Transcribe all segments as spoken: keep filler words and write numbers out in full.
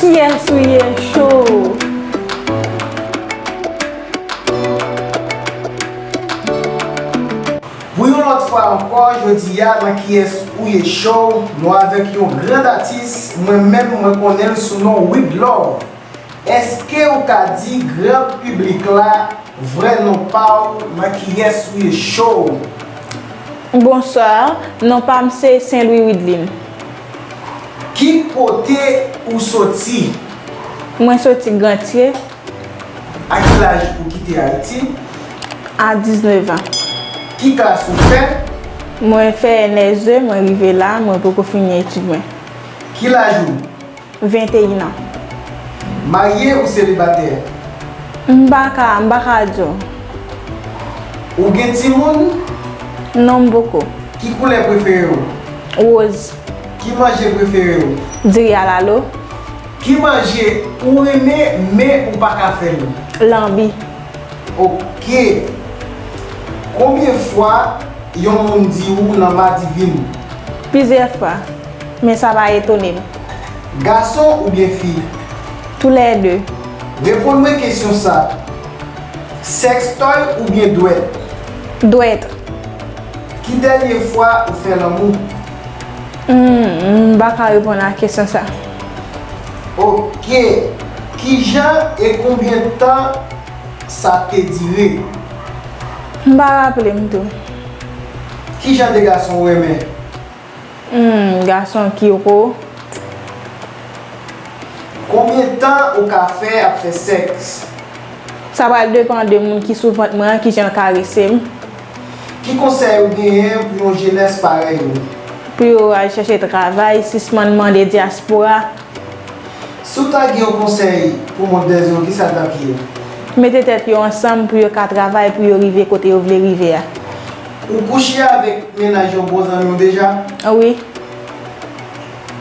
Kiyès ou ye show. Pou yon lòt fwa ankò, jodi a nan Kiyès ou ye show, nou avèk yon grand atis, mwen menm mwen konnen l sou non Wid Love. Èske ou ka di gran piblik la vrè non pa w nan Kiyès ou ye show? Bonswa, non pa m se Sen Lwi Widlin. Ki kote ou soti? Mwen soti Grantye. A ki laj ou kite Ayiti? A diznèf an. Ki klas ou fè? Mwen fè N S de, mwen rive la, mwen poko fini etid mwen. Ki laj ou? Venteyen an. Marye ou selibatè? M pa ka, m pa ka di w. Ou gen timoun? Non, m poko. Ki koulè prefere w? Woz. Ki manje prefere w? Diri alalo. Ki manje ou renmen men ou pa ka fè l? Lanbi. Oke. Konbyen fwa yon moun di ou lanma divin? Plizyè fwa, men sa pa etone m. Gason oubyen fi? Toulède. Reponn mwen kesyon sa. Sèkstòy oubyen dwèt? Dwèt. Ki dènye fwa ou fè lanmou? Hmm, m pa ka reponn a kesyon sa. Oke. Kijan e konbyen tan sa te dire? M pa raple m tou. Ki jan de gason ou renmen? Hmm, gason ki wo. Konbyen tan ou ka fè ap fè sèks? Sa pral depann de moun ki sou vant mwen an, kijan l karese m. Ki konsèy ou genyen pou yon jenès parèy ou? Pou yo al chèche travay, sispann mande dyaspora. Si w ta gen yon konsèy pou mond dèzè yo, kisa l t ap ye? Mete tèt yo ansanm pou yo ka travay, pou yo rive kote yo vle rive a. Ou kouche avèk mennaj yon bon zanmi w deja? Wi.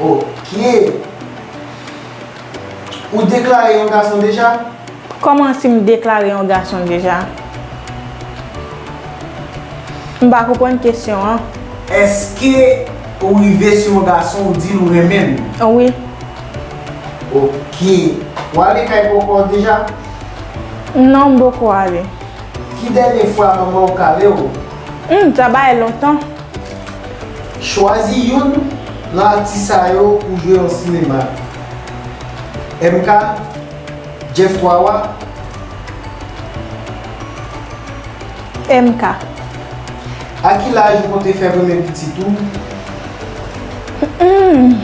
Oke. Ou deklare yon gason deja? Kòman si m deklare yon gason deja? M pa konprann kesyon an. Èske ou rive sou yon gason ou di l ou renmen l? Wi. Oke. Ou ale kay poko deja? Non, m poko ale. Ki dènye fwa manman w kale w? Hmm, sa bay lontan. Chwazi youn nan atis sa yo pou jwe yon sinema. M K, Jeff Twawa. M K. A ki laj ou konte fè premye pitit ou? Hmm,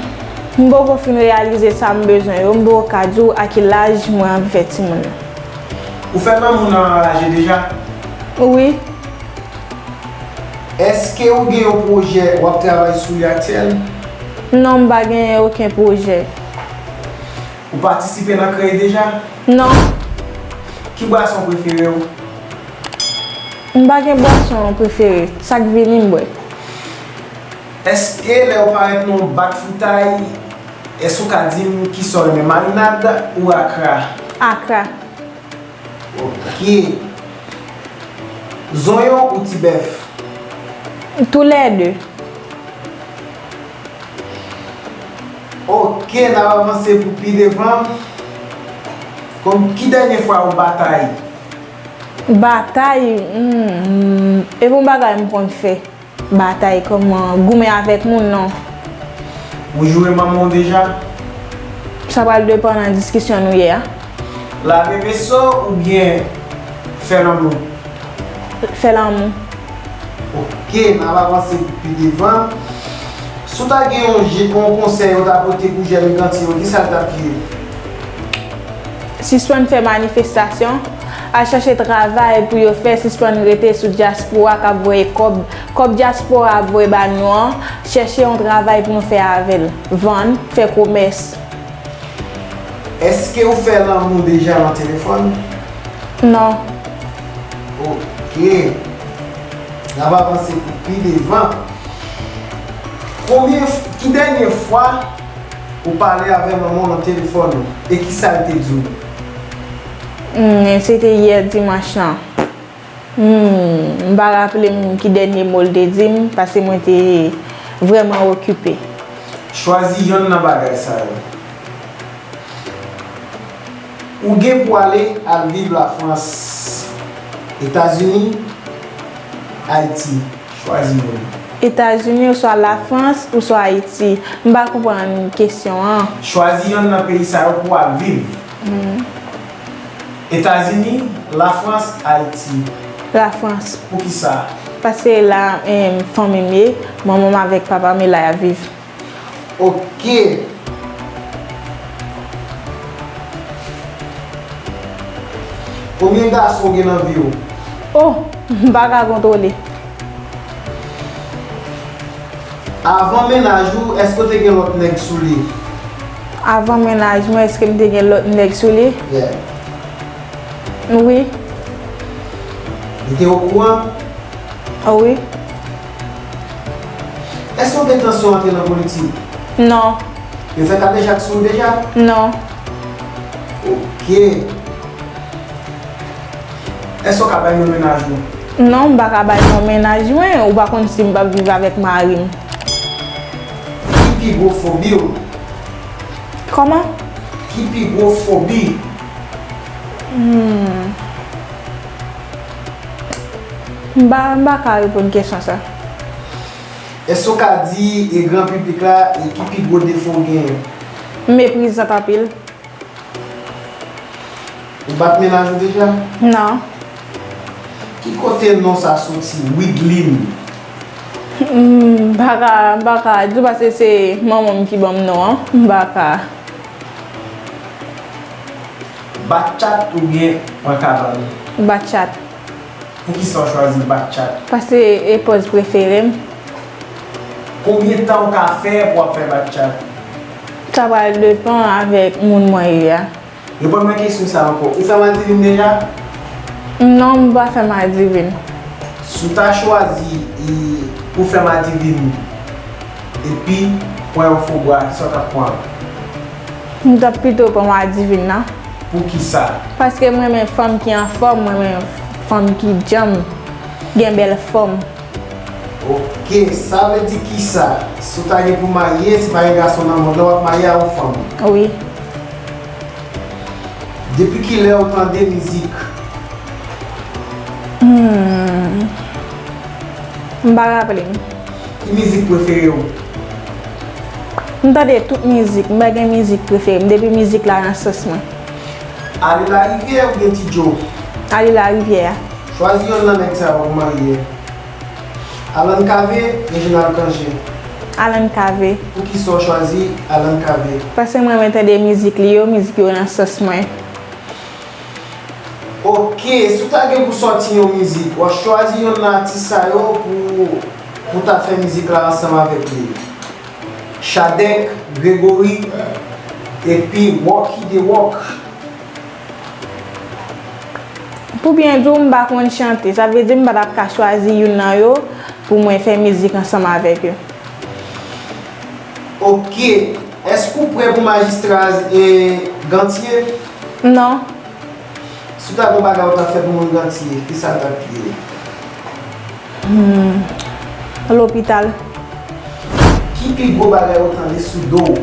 m poko fin reyalize sa m bezwen yo, m poko ka di w a ki laj mwen anvi fè timoun nan. Ou fè lanmou nan anraje deja? Wi. Èske ou gen yon pwojè w ap travay sou li aktyèl? Non, m pa gen okenn pwojè. Ou patisipe nan kreye deja? Non. Ki bwason prefere w? M pa gen bwason prefere. Sa k vini, m bwè. Èske lè w parèt nan yon bak fritay, èske w ka di m kisa w renmen, marinad ou akra? Akra. Oke. Zonyon ou ti bèf? Toulède. Oke, n ap avanse pou pi devan. Kòm ki dènye fwa ou batay? Batay, hmm, e pa yon bagay m konn fè. Batay kòman goumen avèk moun, non. Ou joure manman w deja? Sa pral depann nan diskisyon nou ye a. Lave veso oubyen fè lanmou? Fè lanmou. Oke, n ap avanse pou pi devan. Si w ta gen yon je-, yon konsèy ou ta pote pou jèn Grantye yo, kisa l t ap ye? Sispann fè manifestasyon, al chèche travay pou yo fè, sispann rete sou dyaspora k ap voye kòb, kòb dyaspora ap voye ba nou an, chèche yon travay pou nou fè avè l, vann, fè komès. Èske ou fè lanmou deja nan telefòn? Non. Oke. N ap avanse pou pi devan. Konbyen f-, ki dènye fwa ou pale avè manman w nan telefòn e kisa l te di w? Hmm, se te yè dimanch lan. Hmm, m pa raple m ki dènye mo l te di m, paske mwen te vrèman okipe. Chwazi yonn nan bagay sa yo. Ou gen pou ale al viv Lafrans, Etazini, Ayiti. Chwazi youn. Etazini oswa Lafrans oswa Ayiti. M pa konprann kesyon an. Chwazi yonn nan peyi sa yo pou w al viv. Etazini, Lafrans, Ayiti. Lafrans. Poukisa? Paske la, em, fanmi m ye, manman m avèk papa m e la y ap viv. Ok. Konbyen gason w gen nan vi w? Oh, m pa ka kontwole. Avan mennaj ou, èske w te gen lòt nèg sou li? Avan mennaj mwen, èske m te gen lòt nèg sou li? Yeah. Wi. Li te okouran? Wi. Èske w gen entansyon antre nan politik? Non. Yo fè kadejak sou w deja? Non. Ok. Èske w ka bay non mennaj ou? Non, m pa ka bay non mennaj mwen. Ou pa konn si m p ap viv avèk mari m. Ki pi gwo fobi w? Kòman? Ki pi gwo fobi? Hmm. M pa, m pa ka reponn kesyon sa. Èske w ka di, e, gran piblik la, e, ki pi gwo defo w genyen? M meprizant anpil. Ou bat mennaj ou deja? Non. Ki kote non sa soti, Widline? M pa ka, m pa ka di w paske se manman m ki ban m non an. M pa ka. Batchat oubyen pran kabann? Batchat. Poukisa w chwazi batchat? Paske e pòz prefere m. Konbyen tan w ka fè pou w ap fè batchat? Sa pral depann avèk moun mwen ye a. Reponn mwen kesyon sa ankò. Ou fè madivin deja? Non, m pa fè madivin. Si w ta chwazi, e, pou fè madivin epi pran yon fo bwa, kisa w t ap pran? M t ap pito pran madivin nan. Poukisa? Paske m renmen fanm ki anfòm, m renmen fanm ki djanm, gen bèl fòm. Ok, sa vle di kisa? Si w ta gen pou marye, si pa gen gason nan mond lan, w ap marye a yon fanm. Wi. Depi kilè ou tande mizik? Hmm. M pa raple m. Ki mizik prefere w? M tande tout mizik, m pa gen mizik prefere m, depi mizik la nan sans mwen. Ale Larivyè oubyen Ti Djo? Ale Larivyè a. Chwazi yonn nan nèg sa yo pou marye. Alan Cavé, Reginald Cangé. Alan Cavé. Poukisa w chwazi Alan Cavé? Paske m renmen tande mizik li yo, mizik yo nan sans mwen. Ok, si w ta gen pou sòti yon mizik, w ap chwazi yonn nan atis sa yo pou, pou w ta fè mizik la ansanm avèk li. Chadèk, Gregory, epi Rocky the Rock. Pou byen di w, m pa konn chante. Sa vle di m pa t ap ka chwazi youn nan yo pou mwen fè mizik ansanm avèk yo. Ok. Èske w prè pou majistra, e, Gantye? Non. Si w ta gen yon bagay ou ta fè pou moun Gantye, kisa l t ap ye? Hmm. Lopital. Ki pi gwo bagay ou tande sou do w?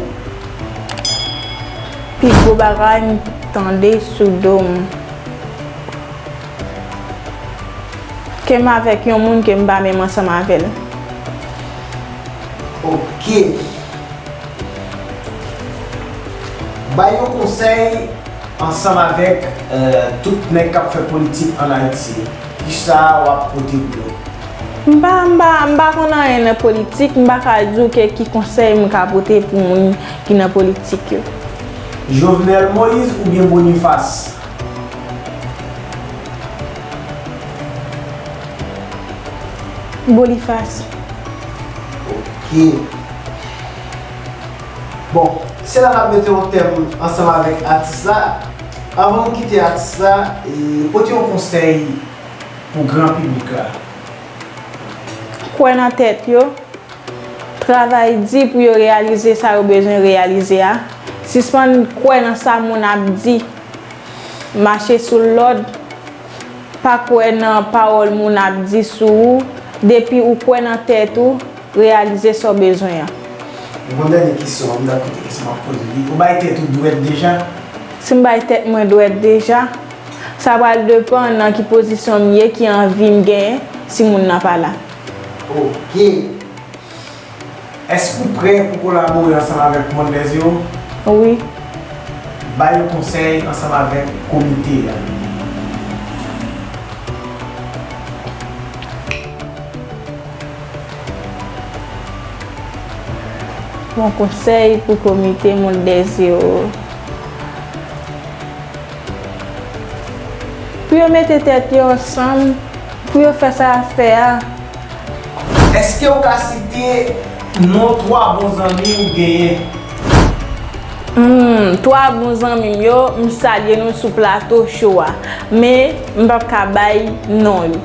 Pi gwo bagay m tande sou do m. Ke m avèk yon moun ke m pa menm ansanm avè l. Ok. Bay yon konsèy ansanm avèk, eh, tout nèg k ap fè politik ann Ayiti. Kisa w ap pote pou yo? M pa, m pa, m pa konn anyen nan politik, m pa ka di w ke ki konsèy m ka pote pou moun ki nan politik yo. Jovenel Moïse oubyen Boniface? Boniface. Ok. Bon, se la n ap mete yon tèm ansanm avèk atis la. Anvan nou kite atis la, e, pote yon konsèy pou gran piblik la. Kwè nan tèt yo. Travay di pou yo reyalize sa yo bezwen reyalize a. Sispann kwè nan sa moun ap di. Mache sou lòd. Pa kwè nan pawòl moun ap di sou ou. Depi ou kwè nan tèt ou, reyalize sa w bezwen an. Yon dènye kesyon, m ta koute kesyon m ap poze li. Ou bay tèt ou dwèt deja? Si m bay tèt mwen dwèt deja, sa pral depann nan ki pozisyon m ye, ki anvi m genyen, si moun nan pa la. Ok. Èske ou prè pou kolabore ansanm avèk Monde des Héros? Wi. Ba yo konsèy ansanm avèk komite a. Bon konsèy pou komite Monde des Héros. Pou yo mete tèt yo ansanm, pou yo fè sa y ap fè a. Èske ou ka site non twa bon zanmi ou genyen? Hmm, twa bon zanmi m yo, m salye nou sou plato show a. Men, m p ap ka bay non yo.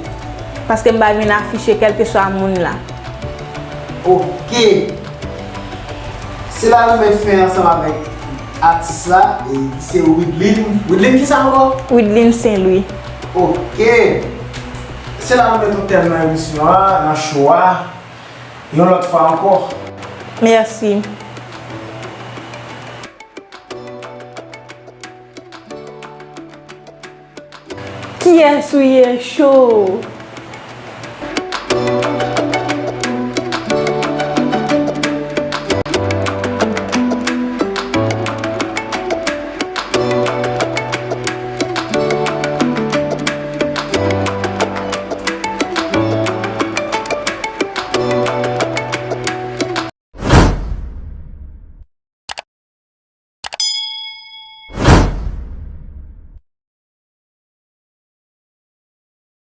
Paske m pa vin afiche kèlkeswa moun la. Ok. Se la nou met fen ansanm avèk atis la, e se Widlin. Widlin kisa ankò? Widlin Saint Louis. Ok. Se la nou met yon tèm nan emisyon an, nan show a. Yon lòt fwa ankò. Mèsi. Kiyès ou ye, cho?